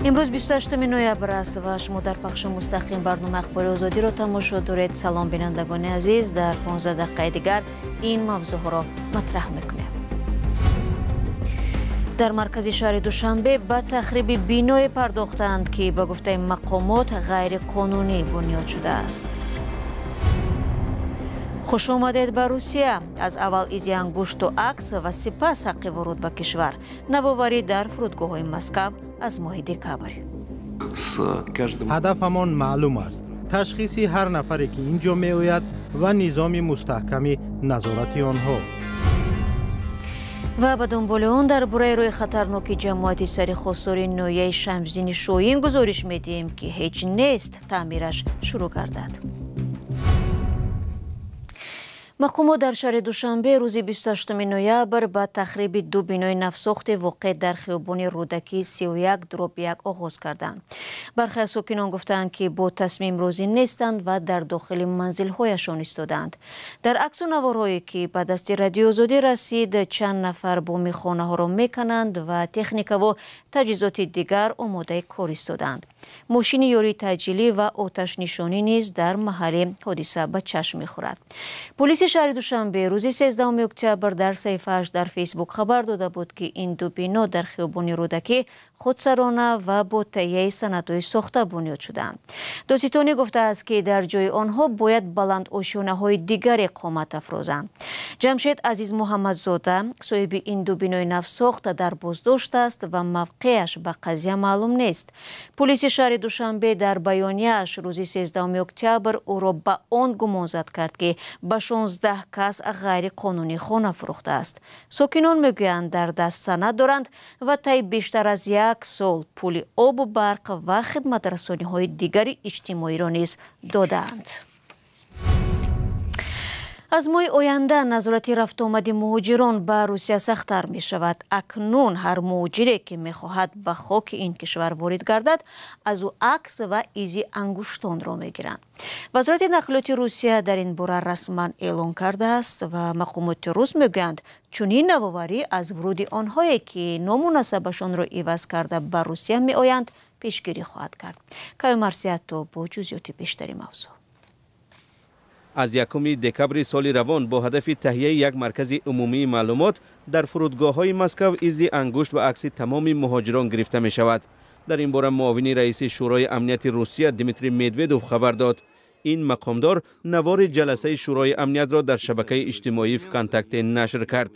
Имрӯз 28 ноябр аст ва шумо дар пахши мустақим барномаи Ахбори Озодиро тамошо доред. Салом бинандагони азиз, дар 15 дақиқаи дигар ин мавзӯъҳоро матраҳ мекунем. Дар маркази шаҳри Душанбе ба тахриби биное пардохтаанд, ки ба гуфтаи мақомот ғайриқонунӣ бунёд шудааст. Хуш омадед ба Русия. Аз аввал изи ангушту акс ва сипас ҳаққи вуруд ба кишвар. Навоварӣ дар фурудгоҳҳои Москав аз моҳи декабр. Ҳадафамон маълум аст. Ташхиси ҳар нафаре, ки ин ҷо меояд ва низоми мустаҳками назорати онҳо. Ва ба дунболи он дар бораи рӯи хатарноки ҷамоати сари хосори ноҳияи Шамсиддини Шоҳин гузориш медиҳем, ки ҳеҷ нест таъмираш шурӯъ гардад. Мақомот дар шаҳри Душанбе рӯзи 28 ноябр ба тахриби ду бинои навсохти воқеъ дар хиёбони Рӯдакӣ 31/1 оғоз карданд. Бархе аз сокинон гуфтаанд, ки бо тасмим розӣ нестанд ва дар дохили манзилҳояшон истодаанд. Дар аксу наворҳое, ки ба дасти Радиои Озодӣ расид, чанд нафар боми хонаҳоро мекананд ва техникаву таҷҳизоти дигар омодаи кор истодаанд. Мошини ёрии таъҷилӣ ва оташнишонӣ низ дар маҳалли ҳодиса ба чашм мехӯрад. Полиси шаҳри Душанбе рӯзи 13 октябр дар саҳифааш дар Фейсбук хабар дода буд, ки ин ду бино дар хиёбони Рӯдакӣ худсарона ва бо таҳияи санадҳои сохта бунёд шудаанд. Додситонӣ гуфтааст, ки дар ҷои онҳо бояд баландошёнаҳои дигаре қомат афрозанд. Ҷамшед Азизмуҳаммадзода соҳиби ин ду бинои навсохта дар боздошт аст ва мавқеаш ба қазия маълум нест. Полиси шаҳри Душанбе дар баёнияаш рӯзи 13 октябр ӯро ба он гумонзад кард, ки ба 16 кас ғайриқонунӣ хона фурӯхтааст. Сокинон мегӯянд, дар даст санад доранд ва таи бештар аз як сол пули обу барқ ва хидматрасониҳои дигари иҷтимоиро низ додаанд. Аз моҳи оянда назорати рафтуомади муҳоҷирон ба Русия сахттар мешавад. Акнун ҳар муҳоҷире, ки мехоҳад ба хоки ин кишвар ворид гардад, аз ӯ акс ва изи ангуштонро мегиранд. Вазорати нақлиёти Русия дар ин бора расман эълон кардааст ва мақомоти рус мегӯянд, чунин навоварӣ аз вуруди онҳое, ки ному насабашонро иваз карда ба Русия меоянд, пешгирӣ хоҳад кард. Каё Марсиято бо ҷузъиёти бештари мавзӯъ. Аз 1 декабри соли равон бо ҳадафи таҳияи як маркази умумии маълумот дар фурудгоҳҳои Москав изи ангушт ва акси тамоми муҳоҷирон гирифта мешавад. Дар ин бора муовини раиси Шӯрои амнияти Русия Дмитрий Медведов хабар дод. Ин мақомдор навори ҷаласаи Шӯрои амниятро дар шабакаи иҷтимоии ВКонтакте нашр кард.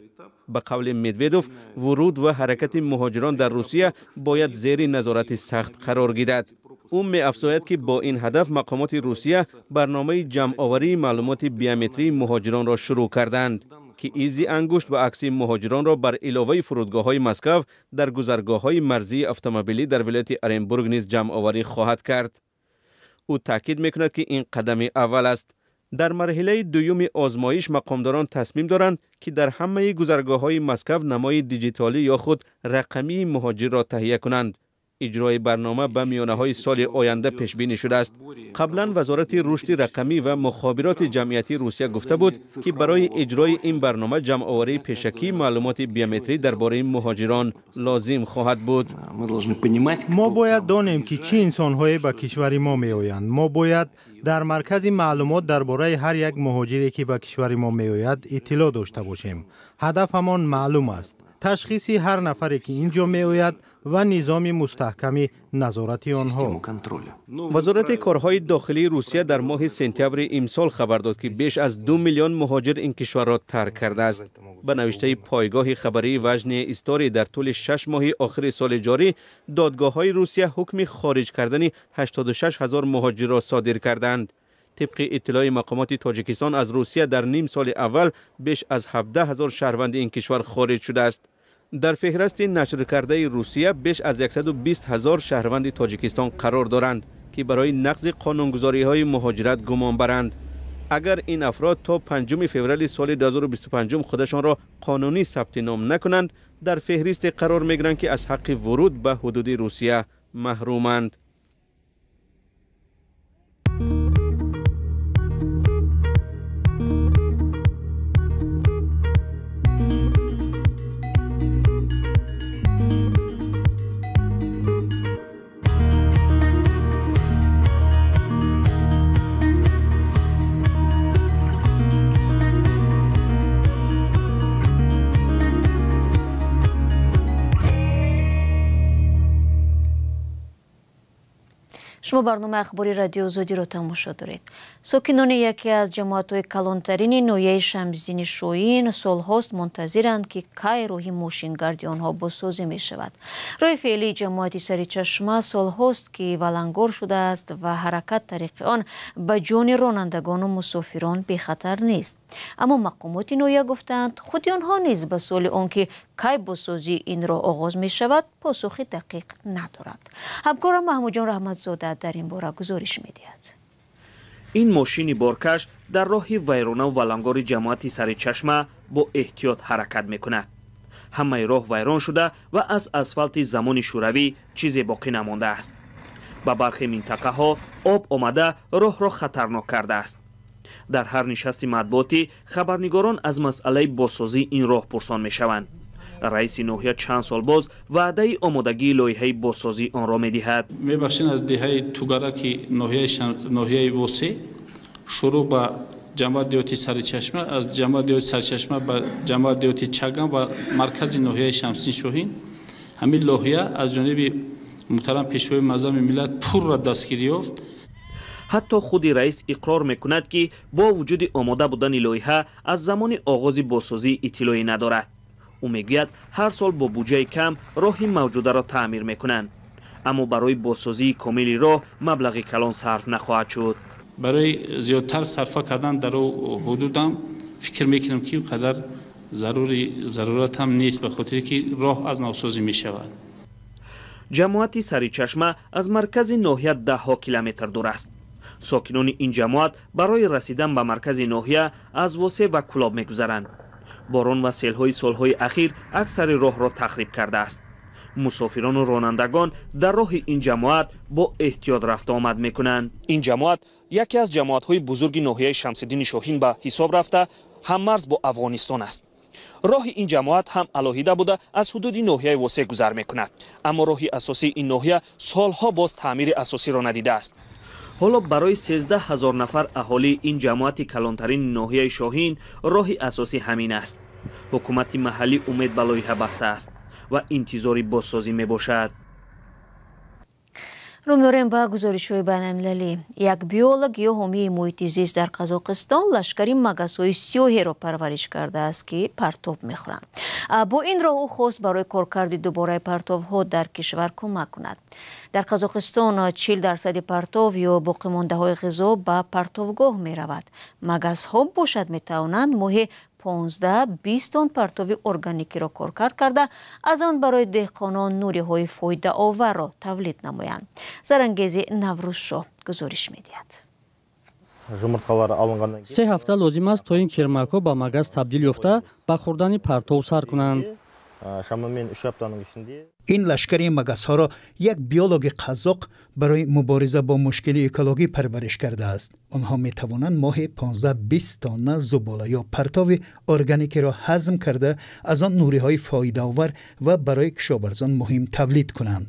Ба қавли Медведов, вуруд ва ҳаракати муҳоҷирон дар Русия бояд зери назорати сахт қарор гирад. Ӯ меафзояд, ки бо ин ҳадаф мақомоти Русия барномаи ҷамъоварии маълумоти биометрии муҳоҷиронро шурӯъ карданд, ки изи ангушт ва акси муҳоҷиронро бар иловаи фурудгоҳҳои Москав дар гузаргоҳҳои марзии автомобилӣ дар вилояти Оренбург низ ҷамъоварӣ хоҳад кард. Ӯ таъкид мекунад, ки ин қадами аввал аст. Дар марҳилаи дуюми озмоиш мақомдорон тасмим доранд, ки дар ҳамаи гузаргоҳҳои Москав намои диҷитолӣ ё худ рақамии муҳоҷирро таҳия кунанд. Иҷрои барнома ба миёнаҳои соли оянда пешбинӣ шудааст. Қаблан Вазорати рушди рақамӣ ва мухобироти ҷамъиятии Русия гуфта буд, ки барои иҷрои ин барнома ҷамъоварии пешакии маълумоти биометрӣ дар бораи муҳоҷирон лозим хоҳад буд. Мо бояд донем, ки чӣ инсонҳое ба кишвари мо меоянд. Мо бояд дар маркази маълумот дар бораи ҳар як муҳоҷире, ки ба кишвари мо меояд, иттилоъ дошта бошем. Ҳадафамон маълум аст. Ташхиси ҳар нафаре, ки ин ҷо меояд ва низоми мустаҳками назорати онҳо. Вазорати корҳои дохилии Русия дар моҳи сентябри имсол хабар дод, ки беш аз 2 миллион муҳоҷир ин кишварро тарк кардааст. Ба навиштаи пойгоҳи хабарии Важние истории, дар тӯли 6 моҳи охири соли ҷорӣ додгоҳҳои Русия ҳукми хориҷ кардани 86 ҳазор муҳоҷирро содир карданд. Тибқи иттилои мақомоти Тоҷикистон, аз Русия дар ним соли аввал беш аз 17 ҳазор шаҳрванди ин кишвар хориҷ шудааст. Дар феҳрасти нашркардаи Русия беш аз 120 ҳазор шаҳрванди Тоҷикистон қарор доранд, ки барои нақзи қонунгузориҳои муҳоҷират гумон баранд. Агар ин афрод то 5 феврали соли 2025 худашонро қонунӣ сабти ном накунанд, дар феҳристе қарор мегиранд, ки аз ҳаққи вуруд ба ҳудуди Русия маҳруманд. Шумо барномаи ахбори Радиои Озодиро тамошо доред. Сокинони яке аз ҷамоатҳои калонтарини ноҳияи Шамсиддини Шоҳин солҳост мунтазиранд, ки кай роҳи мошингарди онҳо бозсозӣ мешавад. Роҳи феълии ҷамоати Саричашма солҳост, ки валангор шудааст ва ҳаракат тариқи он ба ҷони ронандагону мусофирон бехатар нест. Аммо мақомоти ноҳия гуфтаанд, худи онҳо низ ба суоли он ки кай бозсозии ин роҳ оғоз мешавад, посухи дақиқ надоранд. Ҳамкорам Маҳмудҷон Раҳматзода дар ин бора гузориш медиҳад. Ин мошини боркаш дар роҳи вайронаву валангори ҷамоати Саричашма бо эҳтиёт ҳаракат мекунад. Ҳамаи роҳ вайрон шуда ва аз асфалти замони шӯравӣ чизе боқӣ намондааст. Ба бархе минтақаҳо об омада, роҳро хатарнок кардааст. Дар ҳар нишасти матбуотӣ хабарнигорон аз масъалаи бозсозии ин роҳ пурсон мешаванд. Раиси ноҳия чанд сол боз ваъдаи омодагии лоиҳаи бозсозии онро медиҳад. Мебахшед, аз деҳаи Тугараки ноҳияи Восе шурӯъ ба ҷамоат деҳоти Саричашма, аз ҷамоат деҳоти Саричашма ба ҷамоат деҳоти Чаган ва маркази ноҳияи Шамсиддин Шоҳин. Ҳамин лоиҳа аз ҷониби муҳтарам Пешвои муаззами миллат пурра дастгирӣ ёфт. Ҳатто худи раис иқрор мекунад, ки бо вуҷуди омода будани лоиҳа аз замони оғози бозсозӣ иттилоъе надорад. Ӯ мегӯяд, ҳар сол бо буҷаи кам роҳи мавҷударо таъмир мекунанд, аммо барои бозсозии комили роҳ маблағи калон сарф нахоҳад шуд. Барои зиёдтар сарфа кардан дар ҳудудам фикр мекунам, ки қадар зарурат ҳам нест, ба хотире ки роҳ аз навсозӣ мешавад. Ҷамоати Саричашма аз маркази ноҳия даҳҳо километр дур аст. Сокинони ин ҷамоат барои расидан ба маркази ноҳия аз Восе ва Кулоб мегузаранд. Борон ва селҳои солҳои ахир аксари роҳро тахриб кардааст. Мусофирону ронандагон дар роҳи ин ҷамоат бо эҳтиёт рафтуомад мекунанд. Ин ҷамоат яке аз ҷамоатҳои бузурги ноҳияи Шамсиддини Шоҳин ба ҳисоб рафта, ҳаммарз бо Афғонистон аст. Роҳи ин ҷамоат ҳам алоҳида буда, аз ҳудуди ноҳияи Восе гузар мекунад, аммо роҳи асосии ин ноҳия солҳо боз таъмири асосиро надидааст. Ҳоло барои 13 000 нафар аҳолии ин ҷамоати калонтарини ноҳияи Шоҳин роҳи асосӣ ҳамин аст. Ҳукумати маҳаллӣ умед ба лоиҳа бастааст ва интизори бозсозӣ мебошад. Рӯ меорем ба гузоришҳои байналмилалӣ. Як биолог ё ҳомии муҳити зист дар Қазоқистон лашкари магасҳои сиёҳеро парвариш кардааст, ки партов мехӯранд. Бо ин роҳ ӯ хост барои коркарди дубораи партовҳо дар кишвар кӯмак кунад. Дар Қазоқистон 40 дарсади партов ё боқимондаҳои ғизо ба партовгоҳ меравад. Магасҳо бошад, метавонанд моҳе 15-20 тонн партови органикиро коркард карда, аз он барои деҳқонон нуриҳои фоидаоварро тавлид намоянд. Зарангези Наврӯзшоҳ гузориш медиҳад. 3 ҳафта лозим аст, то ин кирмакҳо ба магас табдил ёфта, ба хӯрдани партов сар кунанд. Шамамен 3 аптаның ішінде Ин лашкари магасҳоро як биологи қазоқ барои мубориза бо мушкили экологӣ парвариш кардааст. Онҳо метавонанд моҳе 15-20 тонна зубола ё партови органикиро ҳазм карда, аз он нуриҳои фоидаовар ва барои кишоварзон муҳим тавлид кунанд.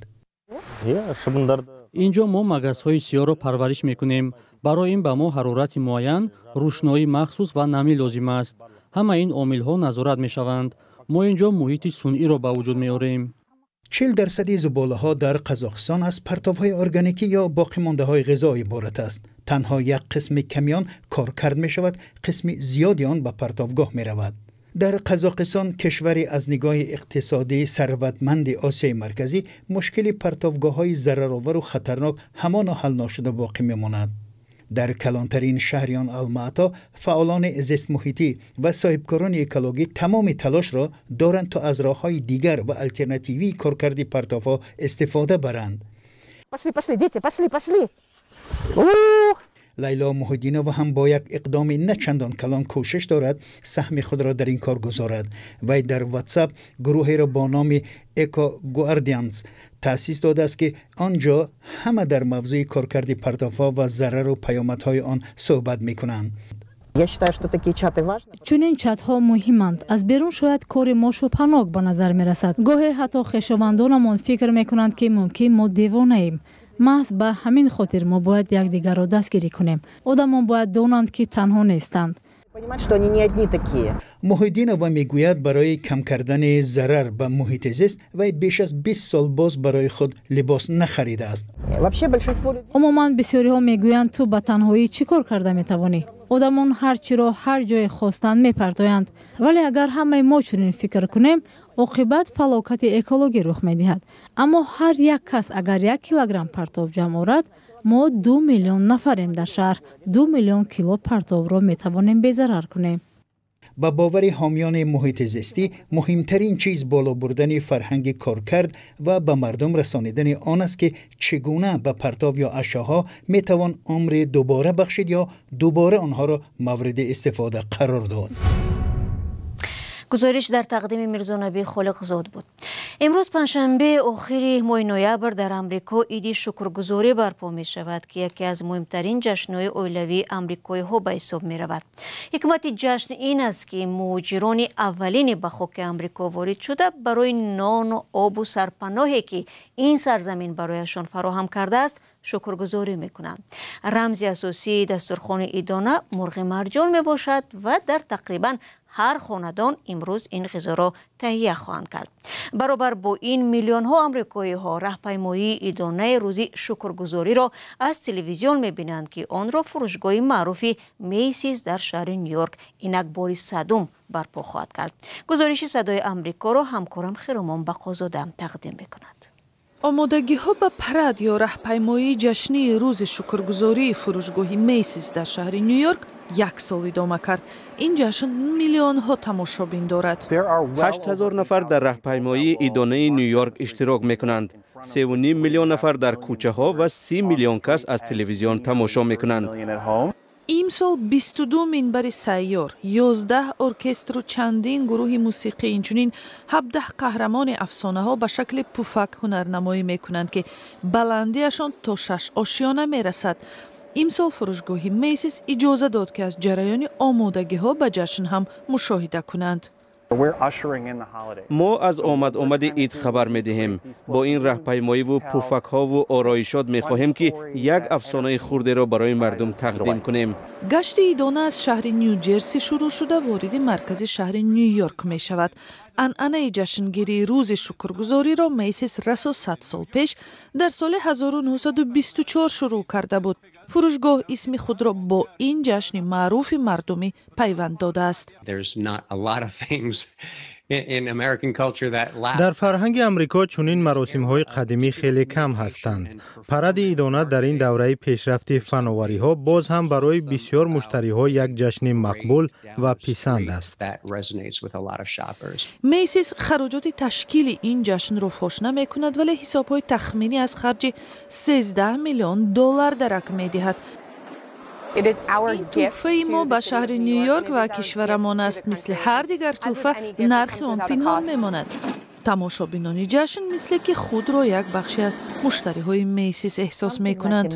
Иә, шыбындарды. Ин ҷо мо магасҳои сиёҳро парвариш мекунем. Барои ин ба мо ҳарорати муайян, рӯшноии махсус ва намӣ лозим аст. Ҳамаи ин омилҳо назорат мешаванд. Мо ин ҷо муҳити сунъиро ба вуҷуд меорем. 40 дарсади зуболаҳо дар Қазоқистон аз партовҳои органикӣ ё боқимондаҳои ғизо иборат аст. Танҳо як қисми ками он коркард мешавад, қисми зиёди он ба партовгоҳ меравад. Дар Қазоқистон, кишвари аз нигоҳи иқтисодӣ сарватманди Осиёи Марказӣ, мушкили партовгоҳҳои зараровару хатарнок ҳамоно ҳал нашуда боқӣ мемонад. Дар калонтарин шаҳри он, Алмаато, фаъолони зистмуҳитӣ ва соҳибкорони экологӣ тамоми талошро доранд, то аз роҳҳои дигар ва алтернативии коркарди партовҳо истифода баранд. Пошли, пошли, дети, пошли, пошли. Лайло Муҳиддинова ҳам бо як иқдоми на чандон калон кӯшиш дорад саҳми худро дар ин кор гузорад. Вай дар Ватсап гурӯҳеро бо номи Эко Гуардианс таъсис додааст, ки он ҷо ҳама дар мавзӯи коркарди партовҳо ва зарару паёмадҳои он суҳбат мекунанд. Я считаю, что такие чаты важны. Чунин чатҳо муҳиманд. Аз берун шояд кори мо шубҳанок ба назар мерасад. Гоҳе ҳатто хешовандонамон фикр мекунанд, ки мумкин мо девонаем. Маҳз ба ҳамин хотир мо бояд якдигарро дастгирӣ кунем. Одамон бояд донанд, ки танҳо нестанд. Муҳиддинова мегӯяд, барои кам кардани зарар ба муҳити зист вай беш аз 20 сол боз барои худ либос нахаридааст. Умуман бисёриҳо мегӯянд, ту ба танҳоӣ чӣ кор карда метавонӣ? Одамон ҳар чиро ҳар ҷое хостанд мепартоянд. Вале агар ҳамаи мо чунин фикр кунем, оқибат фалокати экологӣ рух медиҳад. Аммо ҳар як кас агар 1 килограмм партов ҷамъ орад, мо 2 миллион нафарем дар шаҳр, 2 миллион кило партовро метавонем безарар кунем. Ба бовари ҳомиёни муҳити зистӣ, муҳимтарин чиз боло бурдани фарҳанги коркард ва ба мардум расонидани он аст, ки чӣ гуна ба партов ё ашёҳо метавон умри дубора бахшид ё дубора онҳоро мавриди истифода қарор дод. Гузориш дар тақдими Мирзонабӣ Холиқзод буд. Имрӯз, панҷшанбе, охири моҳи ноябр, дар Амрико Иди Шукргузорӣ барпо мешавад, ки яке аз муҳимтарин ҷашнҳои оилавии амрикоиҳо ба ҳисоб меравад. Ҳикмати ҷашн ин аст, ки муҳоҷирони аввалине ба хоки Амрико ворид шуда барои нону обу сарпаноҳе, ки ин сарзамин барояшон фароҳам кардааст, шукргузорӣ мекунанд. Рамзи асосии дастурхони идона мурғи марҷон мебошад ва дар тақрибан ҳар хонадон имрӯз ин ғизоро таҳия хоҳанд кард. Баробар бо ин, миллионҳо амрикоиҳо раҳпаймоии идонаи Рӯзи Шукргузориро аз телевизион мебинанд, ки онро фурӯшгоҳи маъруфи Мейсис дар шаҳри Ню-Йорк инак бори 100-ум барпо хоҳад кард. Гузориши Садои Амрикоро ҳамкорам Хиромон Бақозода тақдим мекунад. Омодагиҳо ба парад ё раҳпаймоии ҷашнии Рӯзи Шукргузории фурӯшгоҳи Мейсис дар шаҳри Ню-Йорк як сол идома кард. Ин ҷашн миллионҳо тамошобин дорад. 8000 нафар дар раҳпаймоии идонаи Ню-Йорк иштирок мекунанд, 3,5 миллион нафар дар кӯчаҳо ва 30 миллион кас аз телевизион тамошо мекунанд. Имсол 22 минбари сайёр, 11 оркестру чандин гурӯҳи мусиқӣ, инчунин 17 қаҳрамони афсонаҳо ба шакли пуфак ҳунарнамоӣ мекунанд, ки баландиашон то шаш ошёна мерасад. Имсол фурӯшгоҳи Мейсис иҷоза дод, ки аз ҷараёни омодагиҳо ба ҷашн ҳам мушоҳида кунанд. Мо аз омад-омади ид хабар медиҳем. Бо ин раҳпаймоиву пуфакҳову ороишот мехоҳем, ки як афсонаи хурдеро барои мардум тақдим кунем. Гашти идона аз шаҳри Ню-Ҷерси шурӯъ шуда, вориди маркази шаҳри Ню-Йорк мешавад. Анъанаи ҷашнгирии Рӯзи Шукргузориро Мейсис расо 100 сол пеш, дар соли 1924 шурӯъ карда буд. Фурӯшгоҳ исми худро бо ин ҷашни маъруфи мардумӣ пайванд додааст. Дар фарҳанги Амрико чунин маросимҳои қадимӣ хеле кам ҳастанд. Паради идона дар ин давраи пешрафти фановариҳо боз ҳам барои бисёр муштариҳо як ҷашни мақбул ва писанд аст. Мейсис хароҷоти ташкили ин ҷашнро фош намекунад, вале ҳисобҳои тахминӣ аз харҷи 13 миллион доллар дарак медиҳад. Ин тӯҳфаи мо ба шаҳри Ню-Йорк ва кишварамон аст. Мисли ҳар дигар тӯҳфа, нархи он пинҳон мемонад. Тамошобинони ҷашн мисле ки худро як бахше аз муштариҳои Мейсис эҳсос мекунанд.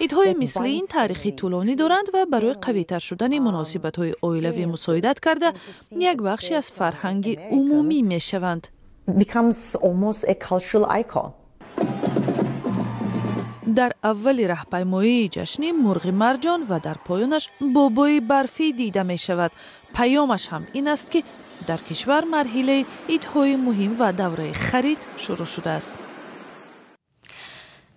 Идҳои мисли ин таърихи тӯлонӣ доранд ва барои қавитар шудани муносибатҳои оилавӣ мусоидат карда, як бахше аз фарҳанги умумӣ мешаванд. Дар аввали раҳпаймоии ҷашнӣ мурғи марҷон ва дар поёнаш бобои барфӣ дида мешавад. Паёмаш ҳам ин аст, ки дар кишвар марҳилаи идҳои муҳим ва давраи харид шурӯъ шудааст.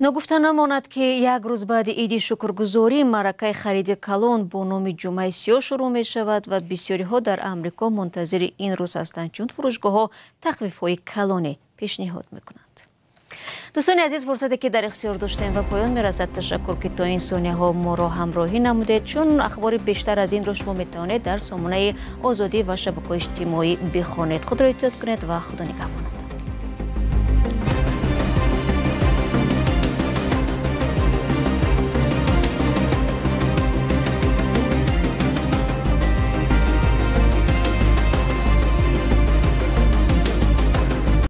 Ногуфта намонад, ки як рӯз баъди Иди Шукргузорӣ маъракаи хариди калон бо номи Ҷумъаи сиёҳ шурӯъ мешавад ва бисёриҳо дар Амрико мунтазири ин рӯз ҳастанд, чун фурӯшгоҳҳо тахфифҳои калоне пешниҳод мекунанд. Дӯстони азиз, фурсате, ки дар ихтиёр доштем, ба поён мерасад. Ташаккур, ки то ин сонияҳо моро ҳамроҳӣ намудед. Чун ахбори бештар аз инро шумо метавонед дар сомонаи Озодӣ ва шабакаҳои иҷтимоӣ бихонед. Худро эҳтиёт кунед ва Худо нигаҳбонатон.